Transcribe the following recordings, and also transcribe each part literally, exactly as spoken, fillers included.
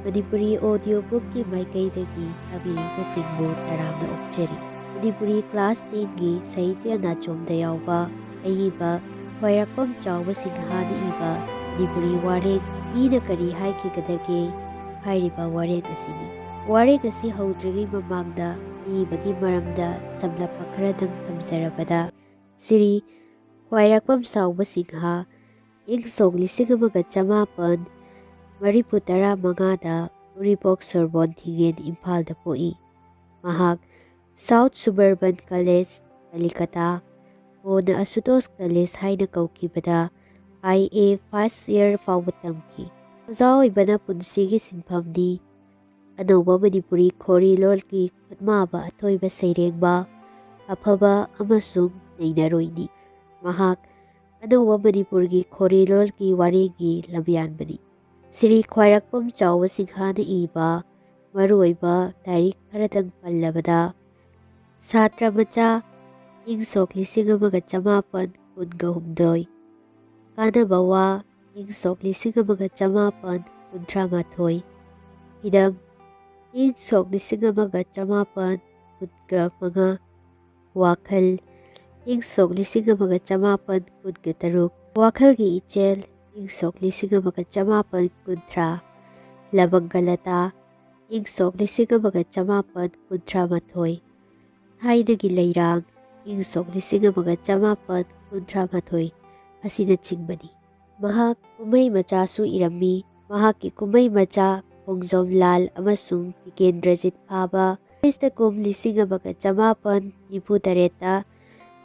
Manipuri audio bookꯀꯤ ꯃꯥꯏꯀꯩꯗꯒꯤ ꯇꯥꯕꯤꯔꯤꯕꯁꯤꯡꯕꯨ ꯇꯔꯥꯝꯅ ꯑꯣꯛꯆꯔꯤ꯫ Manipuri class tenꯒꯤ ꯁꯥꯍꯤꯇ꯭ꯌ ꯅꯥꯆꯣꯝꯗ ꯌꯥꯎꯕ ꯑꯏꯕ ꯈ꯭ꯋꯥꯏꯔꯥꯛꯄꯝ ꯆꯥꯎꯕ ꯁꯤꯡꯍꯥꯅ ꯏꯕ ꯃꯅꯤꯄꯨꯔꯤ ꯋꯥꯔꯦꯡ "ꯃꯤꯅ ꯀꯔꯤ ꯍꯥꯏꯈꯤꯒꯗꯒꯦ" ꯍꯥꯏꯔꯤꯕ ꯋꯥꯔꯦꯡ ꯑꯁꯤꯅꯤ꯫ ꯋꯥꯔꯦꯡ ꯑꯁꯤ ꯍꯧꯗ꯭ꯔꯤꯉꯩ ꯃꯃꯥꯡꯗ ꯏꯕꯒꯤ ꯃꯔꯝꯗ ꯁꯝꯂꯞꯄ ꯈꯔꯗꯪ ꯊꯝꯖꯔꯕꯗ, ꯁ꯭ꯔꯤ ꯈ꯭ꯋꯥꯏꯔꯥꯛꯄꯝ ꯆꯥꯎꯕ ꯁꯤꯡꯍ ꯏꯪ ꯁꯣꯛ ꯂꯤꯁꯤꯡ ꯑꯃꯒ ꯆꯃꯥꯄꯟ ꯃꯔꯤꯐꯨ ꯇꯔꯥ ꯃꯉꯥꯗ ꯎꯔꯤꯄꯣꯛ ꯁꯣꯔꯕꯣꯟ ꯊꯤꯡꯉꯦꯟ, ꯏꯝꯐꯥꯜꯗ ꯄꯣꯛꯏ꯫ ꯃꯍꯥꯛ South Suburban College, ꯀꯂꯤꯀꯇꯥ, ꯀꯣꯟꯅ ꯑꯁꯨꯇꯣꯁ College ꯍꯥꯏꯅ ꯀꯧꯈꯤꯕꯗ I A first year ꯐꯥꯎꯕ ꯇꯝꯈꯤ꯫ ꯑꯣꯖꯥ ꯑꯣꯏꯕꯅ ꯄꯨꯟꯁꯤꯒꯤ ꯁꯤꯟꯐꯝꯅꯤ꯫ ꯑꯅꯧꯕ ꯃꯅꯤꯄꯨꯔꯤ ꯈꯣꯔꯤ ꯂꯣꯜꯒꯤ ꯈꯨꯠꯃꯥꯕ ꯑꯊꯣꯏꯕ ꯁꯩꯔꯦꯡꯕ, ꯑꯐꯕ ꯑꯃꯁꯨꯡ ꯅꯩꯅꯔꯣꯏꯅꯤ꯫ ꯃꯍꯥꯛ ꯑꯅꯧꯕ ꯃꯅꯤꯄꯨꯔꯒꯤ ꯈꯣꯔꯤ ꯂꯣꯜꯒꯤ ꯋꯥꯔꯦꯡꯒꯤ ꯂꯝꯌꯥꯟꯕꯅꯤ꯫ ꯁ꯭ꯔꯤ ꯈ꯭ꯋꯥꯏꯔꯥꯛꯄꯝ ꯆꯥꯎꯕ ꯁꯤꯡꯍꯥꯅ ꯏꯕ ꯃꯔꯨꯑꯣꯏꯕ ꯂꯥꯏꯔꯤꯛ ꯈꯔꯗꯪ ꯄꯜꯂꯕꯗ, ꯁꯥꯇ꯭ꯔ ꯃꯆꯥ, ꯏꯪ ꯁꯣꯛ ꯂꯤꯁꯤꯡ ꯑꯃꯒ ꯆꯃꯥꯄꯟ ꯀꯨꯟꯒ ꯍꯨꯝꯗꯣꯏ, ꯀꯥꯟꯅꯕ ꯋꯥ, ꯏꯪ ꯁꯣꯛ ꯂꯤꯁꯤꯡ ꯑꯃꯒ ꯆꯃꯥꯄꯟ ꯀꯨꯟꯊ꯭ꯔꯥ ꯃꯥꯊꯣꯏ, ꯍꯤꯗꯝ, ꯏꯪ ꯁꯣꯛ ꯂꯤꯁꯤꯡ ꯑꯃꯒ ꯆꯃꯥꯄꯟ ꯀꯨꯟꯒ ꯃꯉꯥ, ꯋꯥꯈꯜ, ꯏꯪ ꯁꯣꯛ ꯂꯤꯁꯤꯡ ꯑꯃꯒ ꯆꯃꯥꯄꯟ ꯀꯨꯟꯒ ꯇꯔꯨꯛ, ꯋꯥꯈꯜꯒꯤ ꯏꯆꯦꯜ, ꯏꯪ ꯁꯣꯛ ꯂꯤꯁꯤꯡ ꯑꯃꯒ ꯆꯃꯥꯄꯟ ꯀꯨꯟꯊ꯭ꯔꯥ, ꯂꯕꯪꯒꯂꯇꯥ, ꯏꯪ ꯁꯣꯛ ꯂꯤꯁꯤꯡ ꯑꯃꯒ ꯆꯃꯥꯄꯟ ꯀꯨꯟꯊ꯭ꯔꯥ ꯃꯥꯊꯣꯏ, ꯊꯥꯏꯅꯒꯤ ꯂꯩꯔꯥꯡ, ꯏꯪ ꯁꯣꯛ ꯂꯤꯁꯤꯡ ꯑꯃꯒ ꯆꯃꯥꯄꯟ ꯀꯨꯟꯊ꯭ꯔꯥ ꯃꯥꯊꯣꯏ ꯑꯁꯤꯅꯆꯤꯡꯕꯅꯤ꯫ ꯃꯍꯥꯛ ꯀꯨꯝꯍꯩ ꯃꯆꯥꯁꯨ ꯏꯔꯝꯃꯤ꯫ ꯃꯍꯥꯛꯀꯤ ꯀꯨꯝꯍꯩ ꯃꯆꯥ ꯈꯣꯡꯖꯣꯝ ꯂꯥꯜ ꯑꯃꯁꯨꯡ ꯇꯤꯀꯦꯟꯗ꯭ꯔꯖꯤꯠ ꯐꯥꯕ, ꯈ꯭ꯔꯤꯁꯇ ꯀꯨꯝ ꯂꯤꯁꯤꯡ ꯑꯃꯒ ꯆꯃꯥꯄꯟ ꯅꯤꯐꯨ ꯇꯔꯦꯠꯇ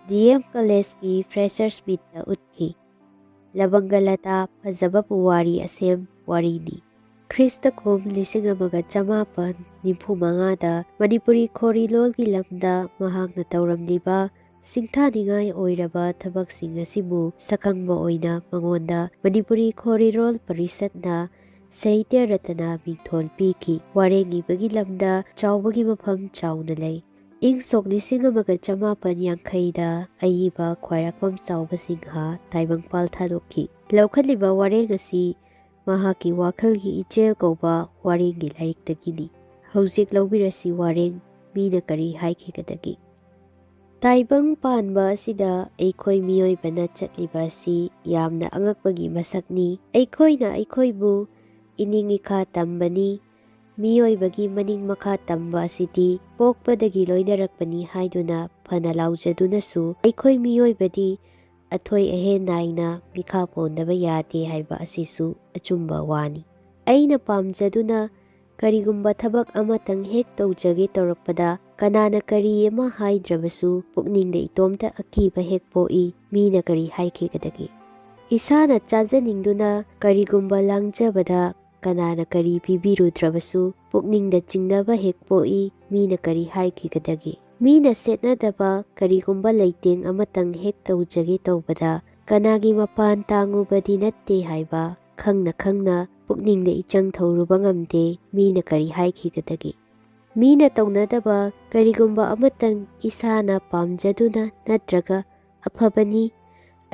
D M Collegeꯀꯤ Freshers Meetꯇ ꯎꯠꯈꯤ꯫ ꯂꯕꯪꯒꯂꯇꯥ ꯐꯖꯕ ꯄꯨꯋꯥꯔꯤ ꯑꯁꯦꯝ ꯋꯥꯔꯤꯅꯤ꯫ ꯈ꯭ꯔꯤꯁꯇ ꯀꯨꯝ ꯂꯤꯁꯤꯡ ꯑꯃꯒ ꯆꯃꯥꯄꯟ ꯅꯤꯐꯨ ꯃꯉꯥꯗ ꯃꯅꯤꯄꯨꯔꯤ ꯈꯣꯔꯤ ꯂꯣꯜꯒꯤ ꯂꯝꯗ ꯃꯍꯥꯛꯅ ꯇꯧꯔꯝꯂꯤꯕ ꯁꯤꯡꯊꯥꯅꯤꯡꯉꯥꯏ ꯑꯣꯏꯔꯕ ꯊꯕꯛꯁꯤꯡ ꯑꯁꯤꯕꯨ ꯁꯛꯈꯪꯕ ꯑꯣꯏꯅ ꯃꯉꯣꯟꯗ ꯃꯅꯤꯄꯨꯔꯤ ꯈꯣꯔꯤꯔꯣꯜ ꯄꯔꯤꯁꯠꯅ ꯁꯥꯍꯤꯇ꯭ꯌ ꯔꯠꯅ ꯃꯤꯡꯊꯣꯜ ꯄꯤꯈꯤ꯫ ꯋꯥꯔꯦꯡ ꯏꯕꯒꯤ ꯂꯝꯗ ꯆꯥꯎꯕꯒꯤ ꯃꯐꯝ ꯆꯥꯎꯅ ꯂꯩ꯫ ꯏꯪ ꯁꯣꯛ ꯂꯤꯁꯤꯡ ꯑꯃꯒ ꯆꯃꯥꯄꯟ ꯌꯥꯡꯈꯩꯗ ꯑꯏꯕ ꯈ꯭ꯋꯥꯏꯔꯥꯛꯄꯝ ꯆꯥꯎꯕ ꯁꯤꯡꯍ ꯇꯥꯏꯕꯪꯄꯥꯜ ꯊꯥꯗꯣꯛꯈꯤ꯫ ꯂꯧꯈꯠꯂꯤꯕ ꯋꯥꯔꯦꯡ ꯑꯁꯤ ꯃꯍꯥꯛꯀꯤ ꯋꯥꯈꯜꯒꯤ ꯏꯆꯦꯜ ꯀꯧꯕ ꯋꯥꯔꯦꯡꯒꯤ ꯂꯥꯏꯔꯤꯛꯇꯒꯤꯅꯤ꯫ ꯍꯧꯖꯤꯛ ꯂꯧꯕꯤꯔꯁꯤ ꯋꯥꯔꯦꯡ, ꯃꯤꯅ ꯀꯔꯤ ꯍꯥꯏꯈꯤꯒꯗꯒꯦ? ꯇꯥꯏꯕꯪ ꯄꯥꯟꯕ ꯑꯁꯤꯗ ꯑꯩꯈꯣꯏ ꯃꯤꯑꯣꯏꯕꯅ ꯆꯠꯂꯤꯕ ꯑꯁꯤ ꯌꯥꯝꯅ ꯑꯉꯛꯄꯒꯤ ꯃꯁꯛꯅꯤ꯫ ꯑꯩꯈꯣꯏꯅ ꯑꯩꯈꯣꯏꯕꯨ ꯏꯅꯤꯡ ꯏꯈꯥ ꯇꯝꯕꯅꯤ꯫ ꯃꯤꯑꯣꯏꯕꯒꯤ ꯃꯅꯤꯡ ꯃꯈꯥ ꯇꯝꯕ ꯑꯁꯤꯗꯤ ꯄꯣꯛꯄꯗꯒꯤ ꯂꯣꯏꯅꯔꯛꯄꯅꯤ ꯍꯥꯏꯗꯨꯅ ꯐꯅ ꯂꯥꯎꯖꯗꯨꯅꯁꯨ, ꯑꯩꯈꯣꯏ ꯃꯤꯑꯣꯏꯕꯗꯤ ꯑꯊꯣꯏ ꯑꯍꯦꯟ ꯅꯥꯏꯅ ꯃꯤꯈꯥ ꯄꯣꯟꯗꯕ ꯌꯥꯗꯦ ꯍꯥꯏꯕ ꯑꯁꯤꯁꯨ ꯑꯆꯨꯝꯕ ꯋꯥꯅꯤ꯫ ꯑꯩꯅ ꯄꯥꯝꯖꯗꯨꯅ ꯀꯔꯤꯒꯨꯝꯕ ꯊꯕꯛ ꯑꯃꯇꯪ ꯍꯦꯛ ꯇꯧꯖꯒꯦ ꯇꯧꯔꯛꯄꯗ, ꯀꯅꯥꯅ ꯀꯔꯤ ꯑꯃ ꯍꯥꯏꯗ꯭ꯔꯕꯁꯨ ꯄꯨꯛꯅꯤꯡꯗ ꯏꯇꯣꯝꯇ ꯑꯀꯤꯕ ꯍꯦꯛ ꯄꯣꯛꯏ, ꯃꯤꯅ ꯀꯔꯤ ꯍꯥꯏꯈꯤꯒꯗꯒꯦ? ꯏꯁꯥꯅ ꯆꯥꯖꯅꯤꯡꯗꯨꯅ ꯀꯔꯤꯒꯨꯝꯕ ꯂꯥꯡꯖꯕꯗ, ꯀꯅꯥꯅ ꯀꯔꯤ ꯄꯤꯕꯤꯔꯨꯗ꯭ꯔꯕꯁꯨ ꯄꯨꯛꯅꯤꯡꯗ ꯆꯤꯡꯅꯕ ꯍꯦꯛ ꯄꯣꯛꯏ, ꯃꯤꯅ ꯀꯔꯤ ꯍꯥꯏꯈꯤꯒꯗꯒꯦ? ꯃꯤꯅ ꯁꯦꯠꯅꯗꯕ ꯀꯔꯤꯒꯨꯝꯕ ꯂꯩꯇꯦꯡ ꯑꯃꯇꯪ ꯍꯦꯛ ꯇꯧꯖꯒꯦ ꯇꯧꯕꯗ, ꯀꯅꯥꯒꯤ ꯃꯄꯥꯟ ꯇꯥꯡꯉꯨꯕꯗꯤ ꯅꯠꯇꯦ ꯍꯥꯏꯕ ꯈꯪꯅ ꯈꯪꯅ ꯄꯨꯛꯅꯤꯡꯗ ꯏꯆꯪ ꯊꯧꯔꯨꯕ ꯉꯝꯗꯦ, ꯃꯤꯅ ꯀꯔꯤ ꯍꯥꯏꯈꯤꯒꯗꯒꯦ? ꯃꯤꯅ ꯇꯧꯅꯗꯕ ꯀꯔꯤꯒꯨꯝꯕ ꯑꯃꯇꯪ ꯏꯁꯥꯅ ꯄꯥꯝꯖꯗꯨꯅ ꯅꯠꯇ꯭ꯔꯒ ꯑꯐꯕꯅꯤ,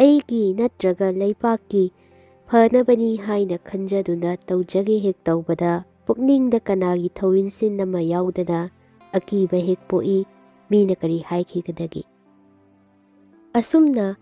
ꯑꯩꯒꯤ ꯅꯠꯇ꯭ꯔꯒ ꯂꯩꯕꯥꯛꯀꯤ ꯐꯅꯕꯅꯤ ꯍꯥꯏꯅ ꯈꯟꯖꯗꯨꯅ ꯇꯧꯖꯒꯦ ꯍꯦꯛ ꯇꯧꯕꯗ, ꯄꯨꯛꯅꯤꯡꯗ ꯀꯅꯥꯒꯤ ꯊꯧꯏꯟꯁꯤꯟ ꯑꯃ ꯌꯥꯎꯗꯅ ꯑꯀꯤꯕ ꯍꯦꯛ ꯄꯣꯛꯏ, ꯃꯤꯅ ꯀꯔꯤ ꯍꯥꯏꯈꯤꯒꯗꯒꯦ? ꯑꯁꯨꯝꯅ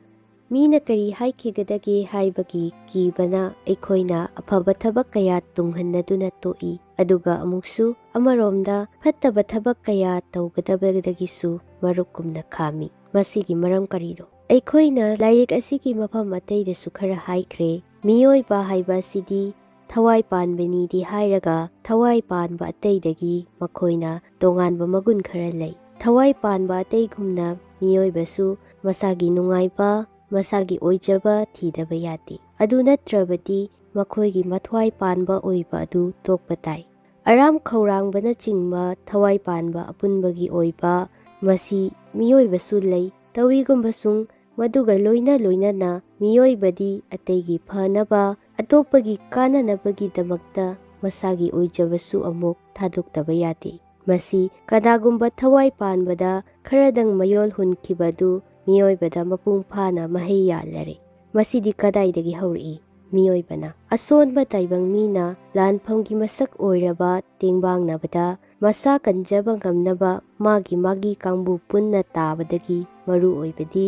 ꯃꯤꯅ ꯀꯔꯤ ꯍꯥꯏꯈꯤꯒꯗꯒꯦ ꯍꯥꯏꯕꯒꯤ ꯀꯤꯕꯅ ꯑꯩꯈꯣꯏꯅ ꯑꯐꯕ ꯊꯕꯛ ꯀꯌꯥ ꯇꯨꯡꯍꯟꯅꯗꯨꯅ ꯇꯣꯛꯏ, ꯑꯗꯨꯒ ꯑꯃꯨꯛꯁꯨ ꯑꯃꯔꯣꯝꯗ ꯐꯠꯇꯕ ꯊꯕꯛ ꯀꯌꯥ ꯇꯧꯒꯗꯕꯗꯒꯤꯁꯨ ꯃꯔꯨꯞꯀꯨꯝꯅ ꯈꯥꯝꯃꯤ꯫ ꯃꯁꯤꯒꯤ ꯃꯔꯝ ꯀꯔꯤꯅꯣ? ꯑꯩꯈꯣꯏꯅ ꯂꯥꯏꯔꯤꯛ ꯑꯁꯤꯒꯤ ꯃꯐꯝ ꯑꯇꯩꯗꯁꯨ ꯈꯔ ꯍꯥꯏꯈ꯭ꯔꯦ꯫ ꯃꯤꯑꯣꯏꯕ ꯍꯥꯏꯕ ꯑꯁꯤꯗꯤ ꯊꯋꯥꯏ ꯄꯥꯟꯕꯅꯤꯗꯤ ꯍꯥꯏꯔꯒ, ꯊꯋꯥꯏ ꯄꯥꯟꯕ ꯑꯇꯩꯗꯒꯤ ꯃꯈꯣꯏꯅ ꯇꯣꯉꯥꯟꯕ ꯃꯒꯨꯟ ꯈꯔ ꯂꯩ꯫ ꯊꯋꯥꯏ ꯄꯥꯟꯕ ꯑꯇꯩꯒꯨꯝꯅ ꯃꯤꯑꯣꯏꯕꯁꯨ ꯃꯁꯥꯒꯤ ꯅꯨꯡꯉꯥꯏꯕ, ꯃꯁꯥꯒꯤ ꯑꯣꯏꯖꯕ ꯊꯤꯗꯕ ꯌꯥꯗꯦ꯫ ꯑꯗꯨ ꯅꯠꯇ꯭ꯔꯕꯗꯤ ꯃꯈꯣꯏꯒꯤ ꯃꯊ꯭ꯋꯥꯏ ꯄꯥꯟꯕ ꯑꯣꯏꯕ ꯑꯗꯨ ꯇꯣꯛꯄ ꯇꯥꯏ꯫ ꯑꯔꯥꯝ ꯈꯧꯔꯥꯡꯕꯅꯆꯤꯡꯕ ꯊꯋꯥꯏ ꯄꯥꯟꯕ ꯑꯄꯨꯟꯕꯒꯤ ꯑꯣꯏꯕ ꯃꯁꯤ ꯃꯤꯑꯣꯏꯕꯁꯨ ꯂꯩ꯫ ꯇꯧꯏꯒꯨꯝꯕꯁꯨꯡ ꯃꯗꯨꯒ ꯂꯣꯏꯅ ꯂꯣꯏꯅꯅ ꯃꯤꯑꯣꯏꯕꯗꯤ ꯑꯇꯩꯒꯤ ꯐꯅꯕ, ꯑꯇꯣꯞꯄꯒꯤ ꯀꯥꯟꯅꯅꯕꯒꯤꯗꯃꯛꯇ ꯃꯁꯥꯒꯤ ꯑꯣꯏꯖꯕꯁꯨ ꯑꯃꯨꯛ ꯊꯥꯗꯣꯛꯇꯕ ꯌꯥꯗꯦ꯫ ꯃꯁꯤ ꯀꯅꯥꯒꯨꯝꯕ ꯊꯋꯥꯏ ꯄꯥꯟꯕꯗ ꯈꯔꯗꯪ ꯃꯌꯣꯜ ꯍꯨꯟꯈꯤꯕ ꯑꯗꯨ ꯃꯤꯑꯣꯏꯕꯗ ꯃꯄꯨꯡ ꯐꯥꯅ ꯃꯍꯩ ꯌꯥꯜꯂꯔꯦ꯫ ꯃꯁꯤꯗꯤ ꯀꯗꯥꯏꯗꯒꯤ ꯍꯧꯔꯛꯏ? ꯃꯤꯑꯣꯏꯕꯅ꯫ ꯑꯁꯣꯟꯕ ꯇꯥꯏꯕꯪ ꯃꯤꯅ ꯂꯥꯟꯐꯝꯒꯤ ꯃꯁꯛ ꯑꯣꯏꯔꯕ ꯇꯦꯡꯕꯥꯡꯅꯕꯗ ꯃꯁꯥ ꯀꯟꯖꯕ ꯉꯝꯅꯕ ꯃꯥꯒꯤ ꯃꯥꯒꯤ ꯀꯥꯡꯕꯨ ꯄꯨꯟꯅ ꯇꯥꯕꯗꯒꯤ ꯃꯔꯨ ꯑꯣꯏꯕꯗꯤ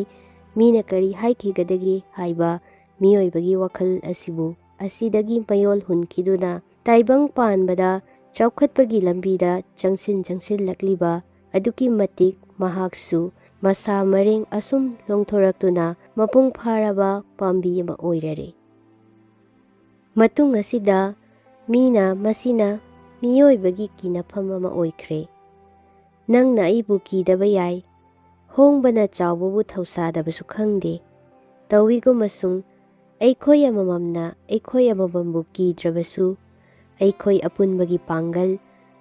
ꯃꯤꯅ ꯀꯔꯤ ꯍꯥꯏꯈꯤꯒꯗꯒꯦ ꯍꯥꯏꯕ ꯃꯤꯑꯣꯏꯕꯒꯤ ꯋꯥꯈꯜ ꯑꯁꯤꯕꯨ ꯑꯁꯤꯗꯒꯤ ꯃꯌꯣꯜ ꯍꯨꯟꯈꯤꯗꯨꯅ ꯇꯥꯏꯕꯪ ꯄꯥꯟꯕꯗ ꯆꯥꯎꯈꯠꯄꯒꯤ ꯂꯝꯕꯤꯗ ꯆꯪꯁꯤꯟ ꯆꯪꯁꯤꯜꯂꯛꯂꯤꯕ ꯑꯗꯨꯛꯀꯤ ꯃꯇꯤꯛ ꯃꯍꯥꯛꯁꯨ ꯃꯁꯥ ꯃꯔꯦꯡ ꯑꯁꯨꯝ ꯂꯣꯡꯊꯣꯔꯛꯇꯨꯅ ꯃꯄꯨꯡ ꯐꯥꯔꯕ ꯄꯥꯝꯕꯤ ꯑꯃ ꯑꯣꯏꯔꯔꯦ꯫ ꯃꯇꯨꯡ ꯑꯁꯤꯗ ꯃꯤꯅ ꯃꯁꯤꯅ ꯃꯤꯑꯣꯏꯕꯒꯤ ꯀꯤꯅꯐꯝ ꯑꯃ ꯑꯣꯏꯈ꯭ꯔꯦ꯫ ꯅꯪꯅ ꯑꯩꯕꯨ ꯀꯤꯗꯕ ꯌꯥꯏ, ꯍꯣꯡꯕꯅ ꯆꯥꯎꯕꯕꯨ ꯊꯧꯁꯥꯗꯕꯁꯨ ꯈꯪꯗꯦ꯫ ꯇꯧꯏꯒꯨꯝꯕꯁꯨꯡ ꯑꯩꯈꯣꯏ ꯑꯃꯃꯝꯅ ꯑꯩꯈꯣꯏ ꯑꯃꯃꯝꯕꯨ ꯀꯤꯗ꯭ꯔꯕꯁꯨ ꯑꯩꯈꯣꯏ ꯑꯄꯨꯟꯕꯒꯤ ꯄꯥꯡꯒꯜ,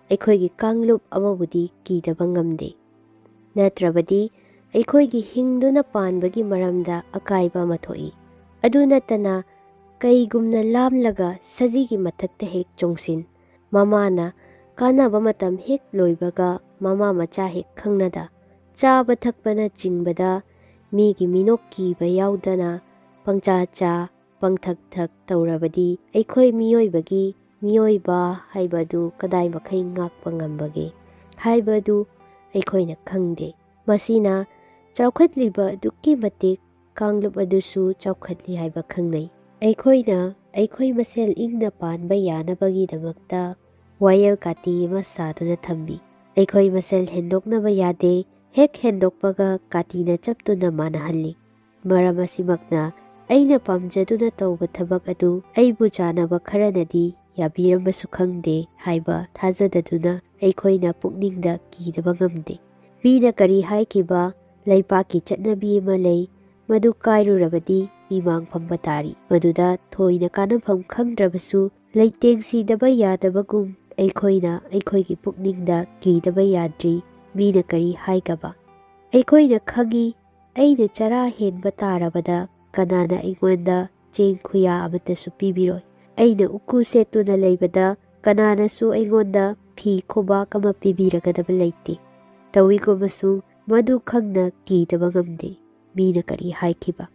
ꯑꯩꯈꯣꯏꯒꯤ ꯀꯥꯡꯂꯨꯞ ꯑꯃꯕꯨꯗꯤ ꯀꯤꯗꯕ ꯉꯝꯗꯦ꯫ ꯅꯠꯇ꯭ꯔꯕꯗꯤ ꯑꯩꯈꯣꯏꯒꯤ ꯍꯤꯡꯗꯨꯅ ꯄꯥꯟꯕꯒꯤ ꯃꯔꯝꯗ ꯑꯀꯥꯏꯕ ꯑꯃ ꯊꯣꯛꯏ꯫ ꯑꯗꯨ ꯅꯠꯇꯅ ꯀꯩꯒꯨꯝꯅ ꯂꯥꯝꯂꯒ ꯁꯖꯤꯒꯤ ꯃꯊꯛꯇ ꯍꯦꯛ ꯆꯣꯡꯁꯤꯟ, ꯃꯃꯥꯅ ꯀꯥꯟꯅꯕ ꯃꯇꯝ ꯍꯦꯛ ꯂꯣꯏꯕꯒ ꯃꯃꯥ ꯃꯆꯥ ꯍꯦꯛ ꯈꯪꯅꯗ ꯆꯥꯕ ꯊꯛꯄꯅꯆꯤꯡꯕꯗ ꯃꯤꯒꯤ ꯃꯤꯅꯣꯛ ꯀꯤꯕ ꯌꯥꯎꯗꯅ ꯄꯪꯆꯥ ꯆꯥ ꯄꯪꯊꯛ ꯊꯛ ꯇꯧꯔꯕꯗꯤ ꯑꯩꯈꯣꯏ ꯃꯤꯑꯣꯏꯕꯒꯤ ꯃꯤꯑꯣꯏꯕ ꯍꯥꯏꯕꯗꯨ ꯀꯗꯥꯏ ꯃꯈꯩ ꯉꯥꯛꯄ ꯉꯝꯕꯒꯦ ꯍꯥꯏꯕꯗꯨ ꯑꯩꯈꯣꯏꯅ ꯈꯪꯗꯦ꯫ ꯃꯁꯤꯅ ꯆꯥꯎꯈꯠꯂꯤꯕ ꯑꯗꯨꯛꯀꯤ ꯃꯇꯤꯛ ꯀꯥꯡꯂꯨꯞ ꯑꯗꯨꯁꯨ ꯆꯥꯎꯈꯠꯂꯤ ꯍꯥꯏꯕ ꯈꯪꯅꯩ꯫ ꯑꯩꯈꯣꯏꯅ ꯑꯩꯈꯣꯏ ꯃꯁꯦꯜ ꯏꯪꯅ ꯄꯥꯟꯕ ꯌꯥꯅꯕꯒꯤꯗꯃꯛꯇ ꯋꯥꯌꯦꯜ ꯀꯥꯇꯤ ꯑꯃ ꯁꯥꯗꯨꯅ ꯊꯝꯃꯤ꯫ ꯑꯩꯈꯣꯏ ꯃꯁꯦꯜ ꯍꯦꯟꯗꯣꯛꯅꯕ ꯌꯥꯗꯦ, ꯍꯦꯛ ꯍꯦꯟꯗꯣꯛꯄꯒ ꯀꯥꯇꯤꯅ ꯆꯞꯇꯨꯅ ꯃꯥꯟꯅꯍꯜꯂꯤ꯫ ꯃꯔꯝ ꯑꯁꯤꯃꯛꯅ ꯑꯩꯅ ꯄꯥꯝꯖꯗꯨꯅ ꯇꯧꯕ ꯊꯕꯛ ꯑꯗꯨ ꯑꯩꯕꯨ ꯆꯥꯅꯕ ꯈꯔꯅꯗꯤ ꯌꯥꯕꯤꯔꯝꯕꯁꯨ ꯈꯪꯗꯦ ꯍꯥꯏꯕ ꯊꯥꯖꯗꯗꯨꯅ ꯑꯩꯈꯣꯏꯅ ꯄꯨꯛꯅꯤꯡꯗ ꯀꯤꯗꯕ ꯉꯝꯗꯦ꯫ ꯃꯤꯅ ꯀꯔꯤ ꯍꯥꯏꯈꯤꯕ, ꯂꯩꯄꯥꯛꯀꯤ ꯆꯠꯅꯕꯤ ꯑꯃ ꯂꯩ, ꯃꯗꯨ ꯀꯥꯏꯔꯨꯔꯕꯗꯤ ꯃꯤꯃꯥꯡ ꯐꯝꯕ ꯇꯥꯔꯤ꯫ ꯃꯗꯨꯗ ꯊꯣꯏꯅ ꯀꯥꯟꯅꯐꯝ ꯈꯪꯗ꯭ꯔꯕꯁꯨ ꯂꯩꯇꯦꯡ ꯁꯤꯗꯕ ꯌꯥꯗꯕꯒꯨꯝ ꯑꯩꯈꯣꯏꯅ ꯑꯩꯈꯣꯏꯒꯤ ꯄꯨꯛꯅꯤꯡꯗ ꯀꯤꯗꯕ ꯌꯥꯗ꯭ꯔꯤ꯫ ꯃꯤꯅ ꯀꯔꯤ ꯍꯥꯏꯒꯕ? ꯑꯩꯈꯣꯏꯅ ꯈꯪꯏ, ꯑꯩꯅ ꯆꯔꯥ ꯍꯦꯟꯕ ꯇꯥꯔꯕꯗ ꯀꯅꯥꯅ ꯑꯩꯉꯣꯟꯗ ꯆꯦꯡ ꯈꯨꯌꯥ ꯑꯃꯠꯇꯁꯨ ꯄꯤꯕꯤꯔꯣꯏ꯫ ꯑꯩꯅ ꯎꯀꯨ ꯁꯦꯠꯇꯨꯅ ꯂꯩꯕꯗ ꯀꯅꯥꯅꯁꯨ ꯑꯩꯉꯣꯟꯗ ꯐꯤ ꯈꯨꯕꯥꯛ ꯑꯃ ꯄꯤꯕꯤꯔꯒꯗꯕ ꯂꯩꯇꯦ꯫ ꯇꯧꯏꯒꯨꯝꯕꯁꯨ ꯃꯗꯨ ꯈꯪꯅ ꯀꯤꯗꯕ ꯉꯝꯗꯦ꯫ ꯃꯤꯅ ꯀꯔꯤ ꯍꯥꯏꯈꯤꯕ?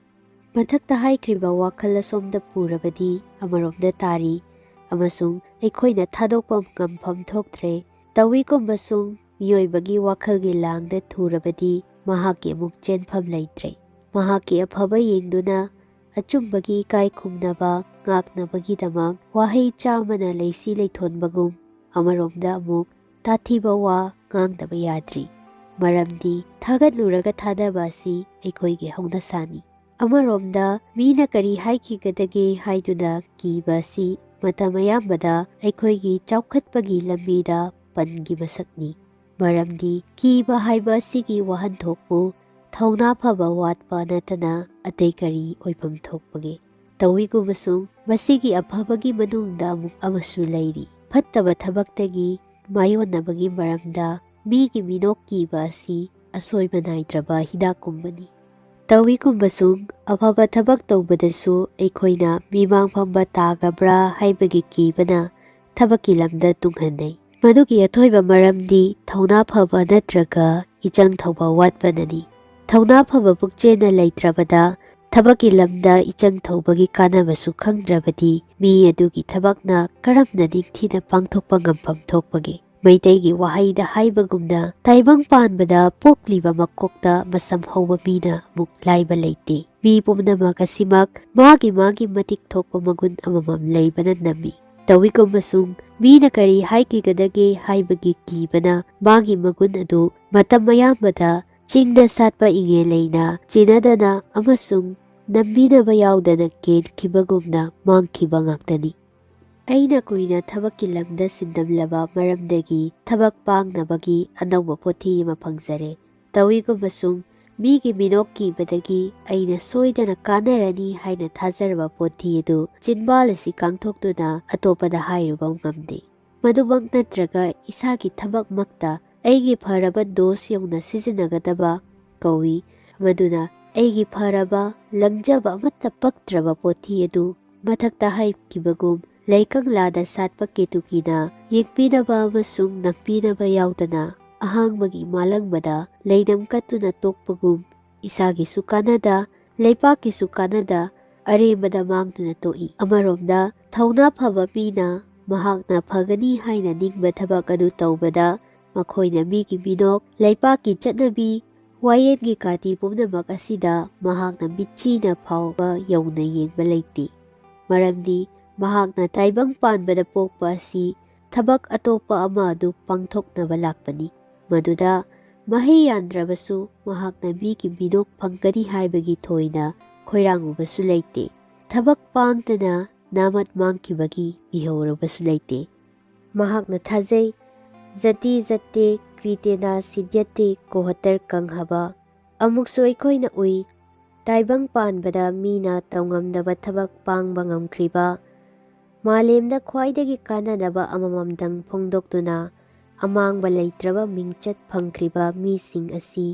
ꯃꯊꯛꯇ ꯍꯥꯏꯈ꯭ꯔꯤꯕ ꯋꯥꯈꯜ ꯑꯁꯣꯝꯗ ꯄꯨꯔꯕꯗꯤ ꯑꯃꯔꯣꯝꯗ ꯇꯥꯔꯤ ꯑꯃꯁꯨꯡ ꯑꯩꯈꯣꯏꯅ ꯊꯥꯗꯣꯛꯄ ꯉꯝꯐꯝ ꯊꯣꯛꯇ꯭ꯔꯦ꯫ ꯇꯧꯏꯒꯨꯝꯕꯁꯨꯡ ꯃꯤꯑꯣꯏꯕꯒꯤ ꯋꯥꯈꯜꯒꯤ ꯂꯥꯡꯗ ꯊꯨꯔꯕꯗꯤ ꯃꯍꯥꯛꯀꯤ ꯑꯃꯨꯛ ꯆꯦꯟꯐꯝ ꯂꯩꯇ꯭ꯔꯦ꯫ ꯃꯍꯥꯛꯀꯤ ꯑꯐꯕ ꯌꯦꯡꯗꯨꯅ ꯑꯆꯨꯝꯕꯒꯤ ꯏꯀꯥꯏ ꯈꯨꯝꯅꯕ ꯉꯥꯛꯅꯕꯒꯤꯗꯃꯛ ꯋꯥꯍꯩ ꯆꯥꯝꯃꯅ ꯂꯩꯁꯤ ꯂꯩꯊꯣꯟꯕꯒꯨꯝ, ꯑꯃꯔꯣꯝꯗ ꯑꯃꯨꯛ ꯇꯥꯊꯤꯕ ꯋꯥ ꯉꯥꯡꯗꯕ ꯌꯥꯗ꯭ꯔꯤ꯫ ꯃꯔꯝꯗꯤ ꯊꯥꯒꯠꯂꯨꯔꯒ ꯊꯥꯗꯕ ꯑꯁꯤ ꯑꯩꯈꯣꯏꯒꯤ ꯍꯧꯅꯁꯥꯅꯤ꯫ ꯑꯃꯔꯣꯝꯗ ꯃꯤꯅ ꯀꯔꯤ ꯍꯥꯏꯈꯤꯒꯗꯒꯦ ꯍꯥꯏꯗꯨꯅ ꯀꯤꯕ ꯑꯁꯤ ꯃꯇꯝ ꯑꯌꯥꯝꯕꯗ ꯑꯩꯈꯣꯏꯒꯤ ꯆꯥꯎꯈꯠꯄꯒꯤ ꯂꯝꯕꯤꯗ ꯄꯟꯒꯤ ꯃꯁꯛꯅꯤ꯫ ꯃꯔꯝꯗꯤ ꯀꯤꯕ ꯍꯥꯏꯕ ꯑꯁꯤꯒꯤ ꯋꯥꯍꯟꯊꯣꯛꯄꯨ ꯊꯧꯅꯥ ꯐꯕ ꯋꯥꯠꯄ ꯅꯠꯇꯅ ꯑꯇꯩ ꯀꯔꯤ ꯑꯣꯏꯐꯝ ꯊꯣꯛꯄꯒꯦ? ꯇꯧꯏꯒꯨꯝꯕꯁꯨꯡ ꯃꯁꯤꯒꯤ ꯑꯐꯕꯒꯤ ꯃꯅꯨꯡꯗ ꯑꯃꯨꯛ ꯑꯃꯁꯨ ꯂꯩꯔꯤ꯫ ꯐꯠꯇꯕ ꯊꯕꯛꯇꯒꯤ ꯃꯥꯌꯣꯟꯅꯕꯒꯤ ꯃꯔꯝꯗ ꯃꯤꯒꯤ ꯃꯤꯅꯣꯛ ꯀꯤꯕ ꯑꯁꯤ ꯑꯁꯣꯏꯕ ꯅꯥꯏꯗ꯭ꯔꯕ ꯍꯤꯗꯥꯛꯀꯨꯝꯕꯅꯤ꯫ ꯇꯧꯏꯒꯨꯝꯕꯁꯨꯡ ꯑꯐꯕ ꯊꯕꯛ ꯇꯧꯕꯗꯁꯨ ꯑꯩꯈꯣꯏꯅ ꯃꯤꯃꯥꯡ ꯐꯝꯕ ꯇꯥꯒꯕ꯭ꯔꯥ ꯍꯥꯏꯕꯒꯤ ꯀꯤꯕꯅ ꯊꯕꯛꯀꯤ ꯂꯝꯗ ꯇꯨꯡꯍꯟꯅꯩ꯫ ꯃꯗꯨꯒꯤ ꯑꯊꯣꯏꯕ ꯃꯔꯝꯗꯤ ꯊꯧꯅꯥ ꯐꯕ ꯅꯠꯇ꯭ꯔꯒ ꯏꯆꯪ ꯊꯧꯕ ꯋꯥꯠꯄꯅꯅꯤ꯫ ꯊꯧꯅꯥ ꯐꯕ ꯄꯨꯛꯆꯦꯜꯅ ꯂꯩꯇ꯭ꯔꯕꯗ ꯊꯕꯛꯀꯤ ꯂꯝꯗ ꯏꯆꯪ ꯊꯧꯕꯒꯤ ꯀꯥꯟꯅꯕꯁꯨ ꯈꯪꯗ꯭ꯔꯕꯗꯤ ꯃꯤ ꯑꯗꯨꯒꯤ ꯊꯕꯛꯅ ꯀꯔꯝꯅ ꯅꯤꯡꯊꯤꯅ ꯄꯥꯡꯊꯣꯛꯄ ꯉꯝꯐꯝ ꯊꯣꯛꯄꯒꯦ? ꯃꯩꯇꯩꯒꯤ ꯋꯥꯍꯩꯗ ꯍꯥꯏꯕꯒꯨꯝꯅ, "ꯇꯥꯏꯕꯪ ꯄꯥꯟꯕꯗ ꯄꯣꯛꯂꯤꯕ ꯃꯀꯣꯛꯇ ꯃꯁꯝ ꯍꯧꯕ ꯃꯤꯅ ꯑꯃꯨꯛ ꯂꯥꯏꯕ ꯂꯩꯇꯦ"꯫ ꯃꯤ ꯄꯨꯝꯅꯃꯛ ꯑꯁꯤꯃꯛ ꯃꯥꯒꯤ ꯃꯥꯒꯤ ꯃꯇꯤꯛ ꯊꯣꯛꯄ ꯃꯒꯨꯟ ꯑꯃꯃꯝ ꯂꯩꯕꯅ ꯅꯝꯃꯤ꯫ ꯇꯧꯏꯒꯨꯝꯕꯁꯨꯡ ꯃꯤꯅ ꯀꯔꯤ ꯍꯥꯏꯈꯤꯒꯗꯒꯦ ꯍꯥꯏꯕꯒꯤ ꯀꯤꯕꯅ ꯃꯥꯒꯤ ꯃꯒꯨꯟ ꯑꯗꯨ ꯃꯇꯝ ꯑꯌꯥꯝꯕꯗ ꯆꯤꯡꯗ ꯁꯥꯠꯄ ꯏꯉꯦ ꯂꯩꯅ ꯆꯤꯟꯅꯗꯅ ꯑꯃꯁꯨꯡ ꯅꯝꯕꯤꯅꯕ ꯌꯥꯎꯗꯅ ꯀꯦꯟꯈꯤꯕꯒꯨꯝꯅ ꯃꯥꯡꯈꯤꯕ ꯉꯥꯛꯇꯅꯤ꯫ ꯑꯩꯅ ꯀꯨꯏꯅ ꯊꯕꯛꯀꯤ ꯂꯝꯗ ꯁꯤꯟꯅꯝꯂꯕ ꯃꯔꯝꯗꯒꯤ ꯊꯕꯛ ꯄꯥꯡꯅꯕꯒꯤ ꯑꯅꯧꯕ ꯄꯣꯠꯊꯤ ꯑꯃ ꯐꯪꯖꯔꯦ꯫ ꯇꯧꯏꯒꯨꯝꯕꯁꯨꯡ ꯃꯤꯒꯤ ꯃꯤꯅꯣꯛ ꯀꯤꯕꯗꯒꯤ ꯑꯩꯅ ꯁꯣꯏꯗꯅ ꯀꯥꯟꯅꯔꯅꯤ ꯍꯥꯏꯅ ꯊꯥꯖꯔꯕ ꯄꯣꯠꯊꯤ ꯑꯗꯨ ꯆꯤꯟꯕꯥꯜ ꯑꯁꯤ ꯀꯥꯡꯊꯣꯛꯇꯨꯅ ꯑꯇꯣꯞꯄꯗ ꯍꯥꯏꯔꯨꯕ ꯉꯝꯗꯦ꯫ ꯃꯗꯨꯃꯛ ꯅꯠꯇ꯭ꯔꯒ ꯏꯁꯥꯒꯤ ꯊꯕꯛꯃꯛꯇ ꯑꯩꯒꯤ ꯐꯔꯕ ꯗꯣꯁ ꯌꯧꯅ ꯁꯤꯖꯤꯟꯅꯒꯗꯕ ꯀꯧꯏ꯫ ꯃꯗꯨꯅ ꯑꯩꯒꯤ ꯐꯔꯕ ꯂꯪꯖꯕ ꯑꯃꯠꯇ ꯄꯛꯇ꯭ꯔꯕ ꯄꯣꯠꯊꯤ ꯑꯗꯨ ꯃꯊꯛꯇ ꯍꯥꯏꯈꯤꯕꯒꯨꯝ ꯂꯩꯀꯪꯂꯥꯗ ꯁꯥꯠꯄ ꯀꯦꯇꯨꯀꯤꯅ ꯌꯦꯡꯕꯤꯅꯕ ꯑꯃꯁꯨꯡ ꯅꯝꯕꯤꯅꯕ ꯌꯥꯎꯗꯅ ꯑꯍꯥꯡꯕꯒꯤ ꯃꯥꯂꯪꯕꯗ ꯂꯩꯅꯝ ꯀꯠꯇꯨꯅ ꯇꯣꯛꯄꯒꯨꯝ, ꯏꯁꯥꯒꯤꯁꯨ ꯀꯥꯟꯅꯗ ꯂꯩꯄꯥꯛꯀꯤꯁꯨ ꯀꯥꯟꯅꯗ ꯑꯔꯦꯝꯕꯗ ꯃꯥꯡꯗꯨꯅ ꯇꯣꯛꯏ꯫ ꯑꯃꯔꯣꯝꯗ ꯊꯧꯅꯥ ꯐꯕ ꯃꯤꯅ ꯃꯍꯥꯛꯅ ꯐꯒꯅꯤ ꯍꯥꯏꯅ ꯅꯤꯡꯕ ꯊꯕꯛ ꯑꯗꯨ ꯇꯧꯕꯗ ꯃꯈꯣꯏꯅ ꯃꯤꯒꯤ ꯃꯤꯅꯣꯛ, ꯂꯩꯄꯥꯛꯀꯤ ꯆꯠꯅꯕꯤ, ꯋꯥꯌꯦꯜꯒꯤ ꯀꯥꯇꯤ ꯄꯨꯝꯅꯃꯛ ꯑꯁꯤꯗ ꯃꯍꯥꯛꯅ ꯃꯤꯠꯆꯤꯅ ꯐꯥꯎꯕ ꯌꯧꯅ ꯌꯦꯡꯕ ꯂꯩꯇꯦ꯫ ꯃꯔꯝꯗꯤ ꯃꯍꯥꯛꯅ ꯇꯥꯏꯕꯪ ꯄꯥꯟꯕꯗ ꯄꯣꯛꯄ ꯑꯁꯤ ꯊꯕꯛ ꯑꯇꯣꯞꯄ ꯑꯃ ꯑꯗꯨ ꯄꯥꯡꯊꯣꯛꯅꯕ ꯂꯥꯛꯄꯅꯤ꯫ ꯃꯗꯨꯗ ꯃꯍꯩ ꯌꯥꯟꯗ꯭ꯔꯕꯁꯨ ꯃꯍꯥꯛꯅ ꯃꯤꯒꯤ ꯃꯤꯅꯣꯛ ꯐꯪꯒꯅꯤ ꯍꯥꯏꯕꯒꯤ ꯊꯣꯏꯅ ꯈꯣꯏꯔꯥꯡꯉꯨꯕꯁꯨ ꯂꯩꯇꯦ꯫ ꯊꯕꯛ ꯄꯥꯡꯗꯅ ꯅꯥꯃꯠ ꯃꯥꯡꯈꯤꯕꯒꯤ ꯃꯤꯍꯧꯔꯕꯁꯨ ꯂꯩꯇꯦ꯫ ꯃꯍꯥꯛꯅ ꯊꯥꯖꯩ, "ꯖꯇꯤ ꯖꯠꯇꯦ ꯀ꯭ꯔꯤꯇꯦꯅ ꯁꯤꯗ꯭ꯌꯇꯦ ꯀꯣꯍꯇꯔ ꯀꯪ" ꯍꯥꯏꯕ꯫ ꯑꯃꯨꯛꯁꯨ ꯑꯩꯈꯣꯏꯅ ꯎꯏ, ꯇꯥꯏꯕꯪ ꯄꯥꯟꯕꯗ ꯃꯤꯅ ꯇꯧꯉꯝꯗꯕ ꯊꯕꯛ ꯄꯥꯡꯕ ꯉꯝꯈ꯭ꯔꯤꯕ, ꯃꯥꯂꯦꯝꯗ ꯈ꯭ꯋꯥꯏꯗꯒꯤ ꯀꯥꯟꯅꯗꯕ ꯑꯃꯃꯝꯗꯪ ꯐꯣꯡꯗꯣꯛꯇꯨꯅ ꯑꯃꯥꯡꯕ ꯂꯩꯇ꯭ꯔꯕ ꯃꯤꯡꯆꯠ ꯐꯪꯈ꯭ꯔꯤꯕ ꯃꯤꯁꯤꯡ ꯑꯁꯤ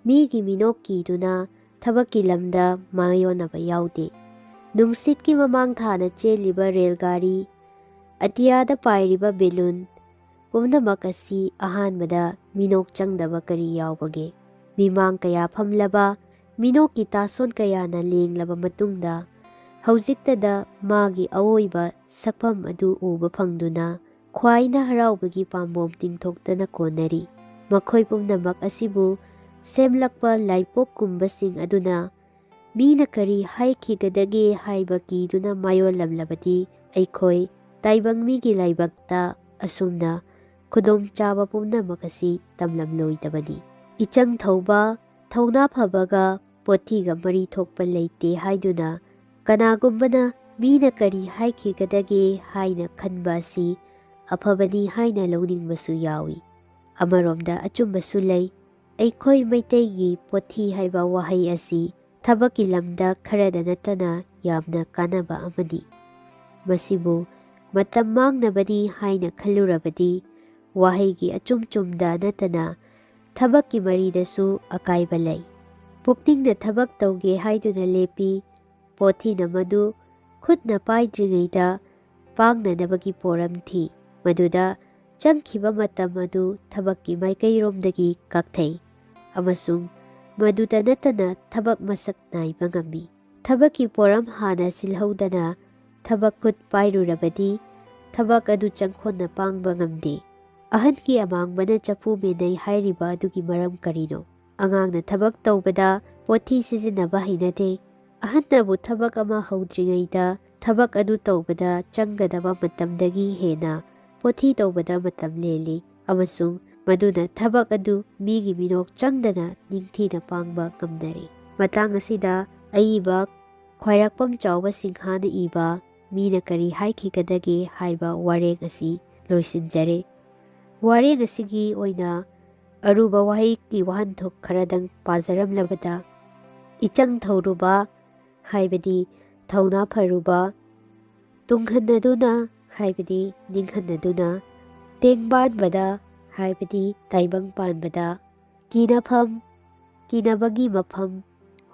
ꯃꯤꯒꯤ ꯃꯤꯅꯣꯛ ꯀꯤꯗꯨꯅ ꯊꯕꯛꯀꯤ ꯂꯝꯗ ꯃꯥꯌꯣꯟꯅꯕ ꯌꯥꯎꯗꯦ꯫ ꯅꯨꯡꯁꯤꯠꯀꯤ ꯃꯃꯥꯡ ꯊꯥꯅ ꯆꯦꯜꯂꯤꯕ ꯔꯦꯜ ꯒꯥꯔꯤ, ꯑꯇꯤꯌꯥꯗ ꯄꯥꯏꯔꯤꯕ ꯕꯦꯂꯨꯟ, ꯄꯨꯝꯅꯃꯛ ꯑꯁꯤ ꯑꯍꯥꯟꯕꯗ ꯃꯤꯅꯣꯛ ꯆꯪꯗꯕ ꯀꯔꯤ ꯌꯥꯎꯕꯒꯦ? ꯃꯤꯃꯥꯡ ꯀꯌꯥ ꯐꯝꯂꯕ, ꯃꯤꯅꯣꯛꯀꯤ ꯇꯥꯁꯣꯟ ꯀꯌꯥꯅ ꯂꯦꯡꯂꯕ ꯃꯇꯨꯡꯗ, ꯍꯧꯖꯤꯛꯇꯗ ꯃꯥꯒꯤ ꯑꯑꯣꯏꯕ ꯁꯛꯐꯝ ꯑꯗꯨ ꯎꯕ ꯐꯪꯗꯨꯅ, ꯈ꯭ꯋꯥꯏꯅ ꯍꯔꯥꯎꯕꯒꯤ ꯄꯥꯝꯕꯣꯝ ꯇꯤꯡꯊꯣꯛꯇꯅ ꯀꯣꯟꯅꯔꯤ꯫ ꯃꯈꯣꯏ ꯄꯨꯝꯅꯃꯛ ꯑꯁꯤꯕꯨ ꯁꯦꯝꯂꯛꯄ ꯂꯥꯏꯄꯣꯛꯀꯨꯝꯕꯁꯤꯡ ꯑꯗꯨꯅ ꯃꯤꯅ ꯀꯔꯤ ꯍꯥꯏꯈꯤꯒꯗꯒꯦ ꯍꯥꯏꯕ ꯀꯤꯗꯨꯅ ꯃꯥꯌꯣꯜꯂꯝꯂꯕꯗꯤ, ꯑꯩꯈꯣꯏ ꯇꯥꯏꯕꯪ ꯃꯤꯒꯤ ꯂꯥꯏꯕꯛꯇ ꯑꯁꯨꯝꯅ ꯈꯨꯗꯣꯡꯆꯥꯕ ꯄꯨꯝꯅꯃꯛ ꯑꯁꯤ ꯇꯝꯂꯝꯂꯣꯏꯗꯕꯅꯤ꯫ ꯏꯆꯪ ꯊꯧꯕ, ꯊꯧꯅꯥ ꯐꯕꯒ ꯄꯣꯊꯤꯒ ꯃꯔꯤ ꯊꯣꯛꯄ ꯂꯩꯇꯦ ꯍꯥꯏꯗꯨꯅ ꯀꯅꯥꯒꯨꯝꯕꯅ ꯃꯤꯅ ꯀꯔꯤ ꯍꯥꯏꯈꯤꯒꯗꯒꯦ ꯍꯥꯏꯅ ꯈꯟꯕ ꯑꯁꯤ ꯑꯐꯕꯅꯤ ꯍꯥꯏꯅ ꯂꯧꯅꯤꯡꯕꯁꯨ ꯌꯥꯎꯏ꯫ ꯑꯃꯔꯣꯝꯗ ꯑꯆꯨꯝꯕꯁꯨ ꯂꯩ꯫ ꯑꯩꯈꯣꯏ ꯃꯩꯇꯩꯒꯤ ꯄꯣꯊꯤ ꯍꯥꯏꯕ ꯋꯥꯍꯩ ꯑꯁꯤ ꯊꯕꯛꯀꯤ ꯂꯝꯗ ꯈꯔꯗ ꯅꯠꯇꯅ ꯌꯥꯝꯅ ꯀꯥꯟꯅꯕ ꯑꯃꯅꯤ꯫ ꯃꯁꯤꯕꯨ ꯃꯇꯝ ꯃꯥꯡꯅꯕꯅꯤ ꯍꯥꯏꯅ ꯈꯜꯂꯨꯔꯕꯗꯤ, ꯋꯥꯍꯩꯒꯤ ꯑꯆꯨꯝ ꯆꯨꯝꯗ ꯅꯠꯇꯅ ꯊꯕꯛꯀꯤ ꯃꯔꯤꯗꯁꯨ ꯑꯀꯥꯏꯕ ꯂꯩ꯫ ꯄꯨꯛꯅꯤꯡꯅ ꯊꯕꯛ ꯇꯧꯒꯦ ꯍꯥꯏꯗꯨꯅ ꯂꯦꯞꯄꯤ, ꯄꯣꯊꯤꯅ ꯃꯗꯨ ꯈꯨꯠꯅ ꯄꯥꯏꯗ꯭ꯔꯤꯉꯩꯗ ꯄꯥꯡꯅꯅꯕꯒꯤ ꯄꯣꯔꯝ ꯊꯤ꯫ ꯃꯗꯨꯗ ꯆꯪꯈꯤꯕ ꯃꯇꯝ ꯑꯗꯨ ꯊꯕꯛꯀꯤ ꯃꯥꯏꯀꯩꯔꯣꯝꯗꯒꯤ ꯀꯛꯊꯩ ꯑꯃꯁꯨꯡ ꯃꯗꯨꯇ ꯅꯠꯇꯅ ꯊꯕꯛ ꯃꯁꯛ ꯅꯥꯏꯕ ꯉꯝꯃꯤ꯫ ꯊꯕꯛꯀꯤ ꯄꯣꯔꯝ ꯍꯥꯟꯅ ꯁꯤꯜꯍꯧꯗꯅ ꯊꯕꯛ ꯈꯨꯠ ꯄꯥꯏꯔꯨꯔꯕꯗꯤ ꯊꯕꯛ ꯑꯗꯨ ꯆꯪꯈꯣꯟꯅ ꯄꯥꯡꯕ ꯉꯝꯗꯦ꯫ ꯑꯍꯟꯒꯤ ꯑꯃꯥꯡꯕꯅ ꯆꯐꯨ ꯃꯦꯟꯅꯩ ꯍꯥꯏꯔꯤꯕ ꯑꯗꯨꯒꯤ ꯃꯔꯝ ꯀꯔꯤꯅꯣ? ꯑꯉꯥꯡꯅ ꯊꯕꯛ ꯇꯧꯕꯗ ꯄꯣꯠꯊꯤ ꯁꯤꯖꯤꯟꯅꯕ ꯍꯩꯅꯗꯦ꯫ ꯑꯍꯟꯅꯕꯨ ꯊꯕꯛ ꯑꯃ ꯍꯧꯗ꯭ꯔꯤꯉꯩꯗ ꯊꯕꯛ ꯑꯗꯨ ꯇꯧꯕꯗ ꯆꯪꯒꯗꯕ ꯃꯇꯝꯗꯒꯤ ꯍꯦꯟꯅ ꯄꯣꯠꯊꯤ ꯇꯧꯕꯗ ꯃꯇꯝ ꯂꯦꯜꯂꯤ, ꯑꯃꯁꯨꯡ ꯃꯗꯨꯅ ꯊꯕꯛ ꯑꯗꯨ ꯃꯤꯒꯤ ꯃꯤꯅꯣꯛ ꯆꯪꯗꯅ ꯅꯤꯡꯊꯤꯅ ꯄꯥꯡꯕ ꯉꯝꯅꯔꯤ꯫ ꯃꯇꯥꯡ ꯑꯁꯤꯗ ꯑꯏꯕ ꯈ꯭ꯋꯥꯏꯔꯥꯛꯄꯝ ꯆꯥꯎꯕ ꯁꯤꯡꯍꯥꯅ ꯏꯕ ꯃꯤꯅ ꯀꯔꯤ ꯍꯥꯏꯈꯤꯒꯗꯒꯦ ꯍꯥꯏꯕ ꯋꯥꯔꯦꯡ ꯑꯁꯤ ꯂꯣꯏꯁꯤꯟꯖꯔꯦ꯫ ꯋꯥꯔꯦꯡ ꯑꯁꯤꯒꯤ ꯑꯣꯏꯅ ꯑꯔꯨꯕ ꯋꯥꯍꯩꯒꯤ ꯋꯥꯍꯟꯊꯣꯛ ꯈꯔꯗꯪ ꯄꯥꯖꯔꯝꯂꯕꯗ, ꯏꯆꯪ ꯊꯧꯔꯨꯕ ꯍꯥꯏꯕꯗꯤ ꯊꯧꯅꯥ ꯐꯔꯨꯕ, ꯇꯨꯡꯍꯟꯅꯗꯨꯅ ꯍꯥꯏꯕꯗꯤ ꯅꯤꯡꯍꯟꯅꯗꯨꯅ, ꯇꯦꯡꯕꯥꯟꯕꯗ ꯍꯥꯏꯕꯗꯤ ꯇꯥꯏꯕꯪ ꯄꯥꯟꯕꯗ, ꯀꯤꯅꯐꯝ, ꯀꯤꯅꯕꯒꯤ ꯃꯐꯝ,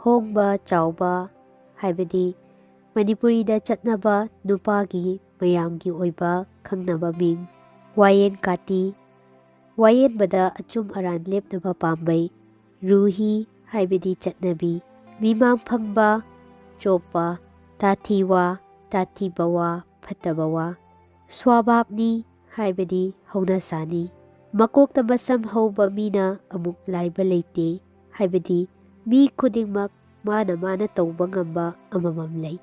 ꯍꯣꯡꯕ ꯆꯥꯎꯕ ꯍꯥꯏꯕꯗꯤ ꯃꯅꯤꯄꯨꯔꯤꯗ ꯆꯠꯅꯕ ꯅꯨꯄꯥꯒꯤ ꯃꯌꯥꯝꯒꯤ ꯑꯣꯏꯕ ꯈꯪꯅꯕ ꯃꯤꯡ, ꯋꯥꯌꯦꯟ ꯀꯥꯇꯤ, ꯋꯥꯌꯦꯟꯕꯗ ꯑꯆꯨꯝ ꯑꯔꯥꯟ ꯂꯦꯞꯅꯕ ꯄꯥꯝꯕꯩ, ꯔꯨꯍꯤ ꯍꯥꯏꯕꯗꯤ ꯆꯠꯅꯕꯤ, ꯃꯤꯃꯥꯡ ꯐꯝꯕ, ꯆꯣꯞꯄ, ꯇꯥꯊꯤ ꯋꯥ, ꯇꯥꯊꯤꯕ ꯋꯥ, ꯐꯠꯇꯕ ꯋꯥ, ꯁ꯭ꯋꯥꯚꯥꯕꯅꯤ ꯍꯥꯏꯕꯗꯤ ꯍꯧꯅꯁꯥꯅꯤ꯫ ꯃꯀꯣꯛꯇ ꯃꯁꯝ ꯍꯧꯕ ꯃꯤꯅ ꯑꯃꯨꯛ ꯂꯥꯏꯕ ꯂꯩꯇꯦ ꯍꯥꯏꯕꯗꯤ ꯃꯤ ꯈꯨꯗꯤꯡꯃꯛ ꯃꯥꯅ ꯃꯥꯅ ꯇꯧꯕ ꯉꯝꯕ ꯑꯃꯃꯝ ꯂꯩ꯫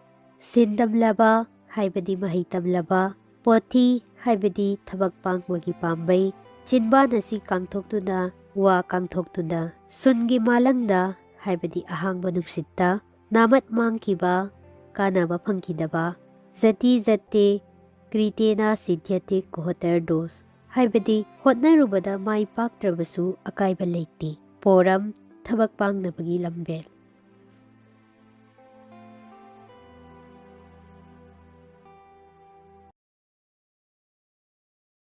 ꯁꯤꯟ ꯇꯝꯂꯕ ꯍꯥꯏꯕꯗꯤ ꯃꯍꯩ ꯇꯝꯂꯕ, ꯄꯣꯊꯤ ꯍꯥꯏꯕꯗꯤ ꯊꯕꯛ ꯄꯥꯡꯕꯒꯤ ꯄꯥꯝꯕꯩ, ꯆꯤꯟꯕꯥꯟ ꯑꯁꯤ ꯀꯥꯡꯊꯣꯛꯇꯨꯅ, ꯋꯥ ꯀꯥꯡꯊꯣꯛꯇꯨꯅ, ꯁꯨꯟꯒꯤ ꯃꯥꯂꯪꯗ ꯍꯥꯏꯕꯗꯤ ꯑꯍꯥꯡꯕ ꯅꯨꯡꯁꯤꯠꯇ, ꯅꯥꯃꯠ ꯃꯥꯡꯈꯤꯕ, ꯀꯥꯟꯅꯕ ꯐꯪꯈꯤꯗꯕ, ꯖꯇꯤ ꯖꯠꯇꯦ, ꯀ꯭ꯔꯤꯇꯦꯅꯥ ꯁꯤꯙ꯭ꯌꯇꯦ ꯀꯣꯍꯇꯔ ꯗꯣꯁ ꯍꯥꯏꯕꯗꯤ ꯍꯣꯠꯅꯔꯨꯕꯗ ꯃꯥꯏ ꯄꯥꯛꯇ꯭ꯔꯕꯁꯨ ꯑꯀꯥꯏꯕ ꯂꯩꯇꯦ꯫ ꯄꯣꯔꯝ, ꯊꯕꯛ ꯄꯥꯡꯅꯕꯒꯤ ꯂꯝꯕꯦꯜ꯫